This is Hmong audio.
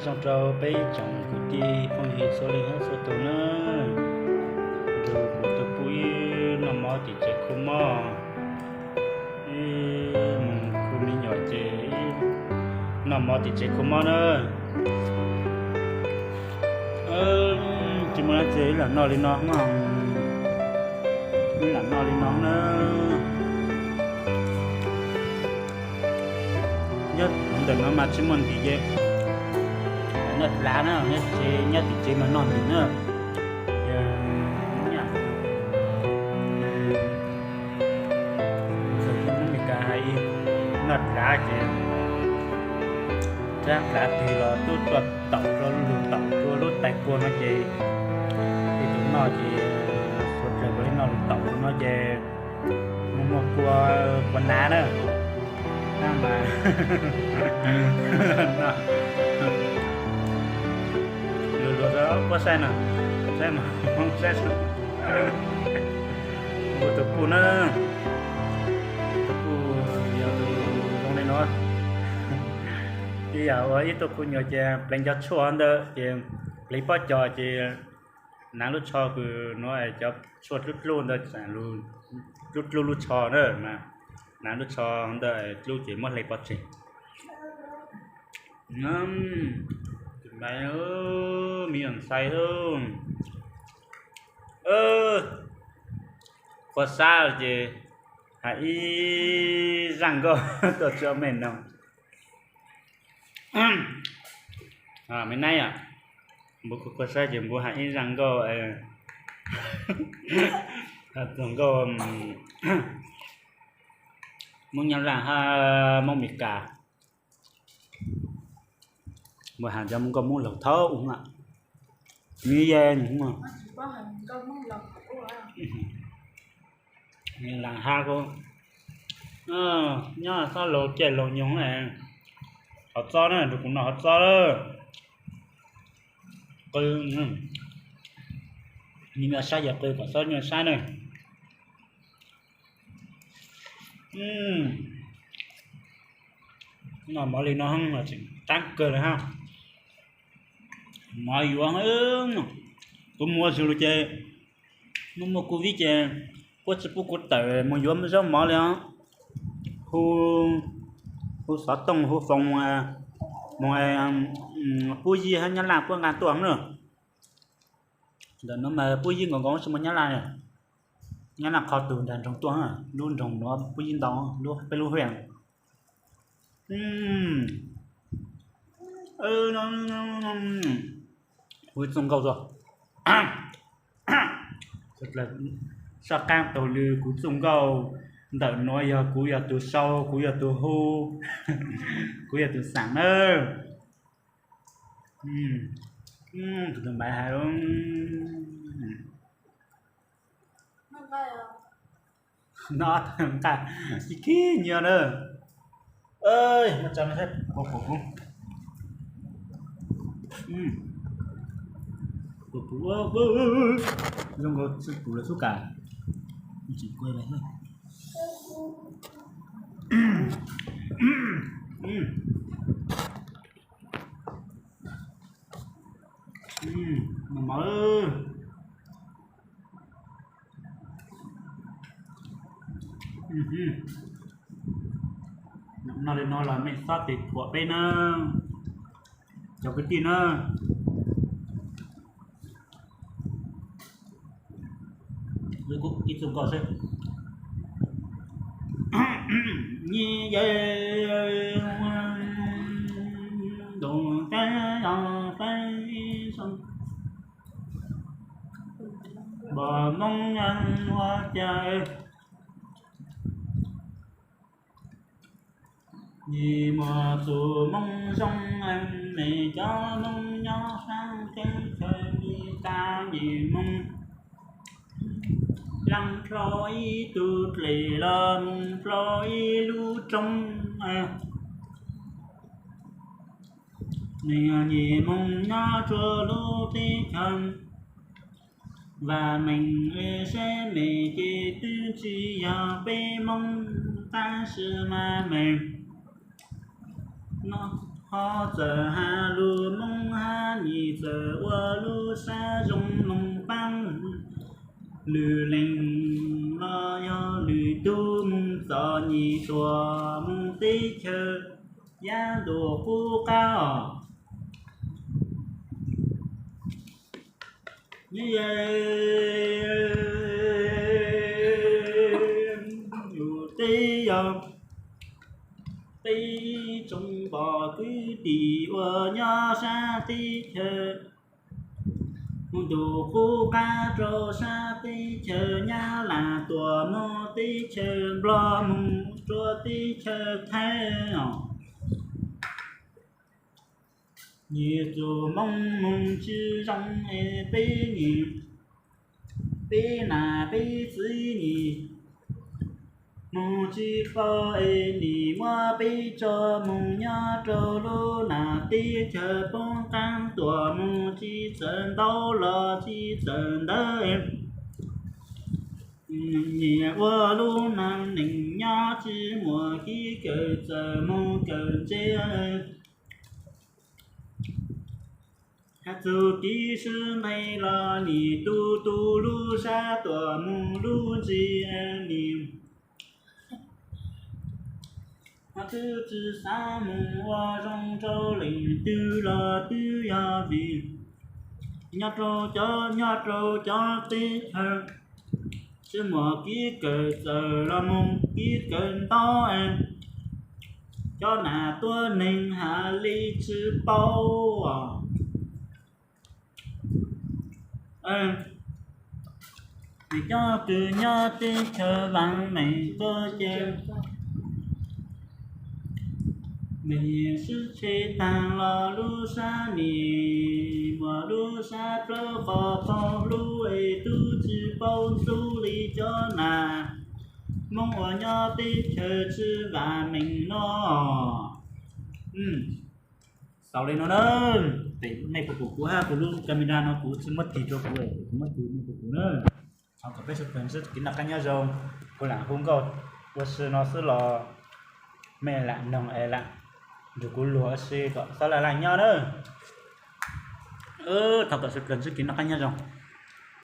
Zoo rau peb tsoom kwv tij phooj ywg txhua leej txhua tus na, nrog kuv tus pub ib noj mov tim tsev khu mob, ib mus khu me nyuam ces noj mov tim tsev khu mob na. Tsis muaj dab tsi lam noj li no, lam noj li no na. Nyob ntawm no mas tsis muaj ntim ces noj dlav na, nyob tim tsev mas noj ntim na. Ces Meskas hais noj dlav ces rab dlav twg los twb tuaj taum rau lub taum rau lub tais puag no ces ib tug noj ces suav dlawg puav leej noj lub taum no ces muaj muaj kua, kua nav na. Mas luag luag puab saib no, saib mas saib ua tus kuj na, tus kuj yog tus zoo li no. Ib yam ua ib tug kuj nyuam ces pleev cov tshuaj ntawd ces pleev pob cos ces hnav lub tsho kws no cov tshuaj dlub dlub ntawd, dlub dlub lub tsho na, hnav lub tsho ntawd dlub ces muab hle pov tseg. Tus maiv, me nyuam ntxhais, qhua sab ces hais ib zaj nkauj tuaj tso mej noog. Me naib, npuv qhua sab ces npuv hais ib zaj nkauj, txog nkauj Moob Nyab Laj hab Moob Meskas. Npuv has cov nkauj Moob laug thaum ub, me ye, lam has, nyob xob laug caij laug nyoog, hov txob na, rau kuv no hov txob lawm. Qw, me nyuam saib yog qw kom txhob nyuaj saib na. Noj mov li no tseem qab kawg li hab. Mov yuav, kuv mus ua zug lug ces muaj muaj kuv viv ces puab tsi pub kuv tawm mus yuav zaub mov li os. Hu, hu xov tooj hu foos mus, pub yib hab Nyab Laj puab nqaa tuaj na. Ntawm nuav mas pub yib nkaus nkaus tsi muaj Nyab Laj, Nyab Laj qhov tug nraag nroog tuaj, lub nroog nuav pub yib ntau, peb lub hiaj. Hu txuj nkauj, soj qaab taug lw kuv txuj nkauj, ntawm nuav yog kuv yog tug sau, kuv yog tug hu, kuv yog tug xaam nawb. Tus maiv has, noj nqaij khib khib nyiaj na. Muab tso no saib puas pum kuv. Puas pum, zoo nkaus tsi pum lawm xwb kav. Tseem kuv mov. Noj li no los mej xob tes thuam peb na, cov kwv tij na. Ib txuj nkauj seb. Nyi yawg ntu teb los peb soo npog Moob ua cas. Nyi muag txug Moob Zoo, mej cov Moob nyob saab teb chaws Amelikas, nyi moog leej dlhau ib tug dlej los moog dlhau ib lub roob. Nyi moog nyob rua lub teb chaws Vam Meeg, seb mej ces twb tsi yog peb Moob tab sis mas mej nyob Txawm has lus Moob hab nyim, txawm ua lub sab zoo mloog paab. Lwm leej los yog lwm tug, moog txom nyem tuam moog teb chaws yav ntuj qub qab os. Yus teb yog peb tsoom pog kwv tij uas nyob sab teb chaws moog ntuj qub qab rau sab teb chaws Nyab Laj tuam moog teb chaws Nplog moog rua teb chaws Thaib os. Nyim txug Moob moog tsi zoo es peb nyim, peb nam peb txiv nyim moog tsi paub es nim muab peb tso moog nyob rau lub nam teb chaws poob qaab tuam moog tsi txawm ntau los tsi txawm ntawv. Nyim ua lub nam neeg nyob tsi muaj kev kawm txawm moog kawm ntse. Has txug kev sib nqe los nim tu tu lub sab tuam moog lub ntsis nim twb tsi xaav moog ua zoo rau leej twg los twb yog vim nyob rau cov, nyob rau cov teb chaws tsi muaj kev kawm txawm los moog kev kawm ntau, cov nam tuab neeg has li tsi paub. Cov kws nyob teb chaws vaam meej tuab ces meej sib tshe taag los lub sab nim muaj lub sab plawv qhov paug lub es tub tsi paub ntxub li cov nam Moob uas nyob teb chaws tsi vaam meej no. Xaus li no na, mej puas pum kuv hab, kuv lub camera no kuv tsi muab tig rua kuv, kuv muab tig mej puas pum na. Thov kom peb sawv dlawg kev noj qab nyob zoo, kuv lam hu nkauj ua si no xwb los mej lam noog es lam nrug kuv luag ua si kom xob laj laj nyob na. Thov kom sawv dlawg kev noj qab nyob zoo.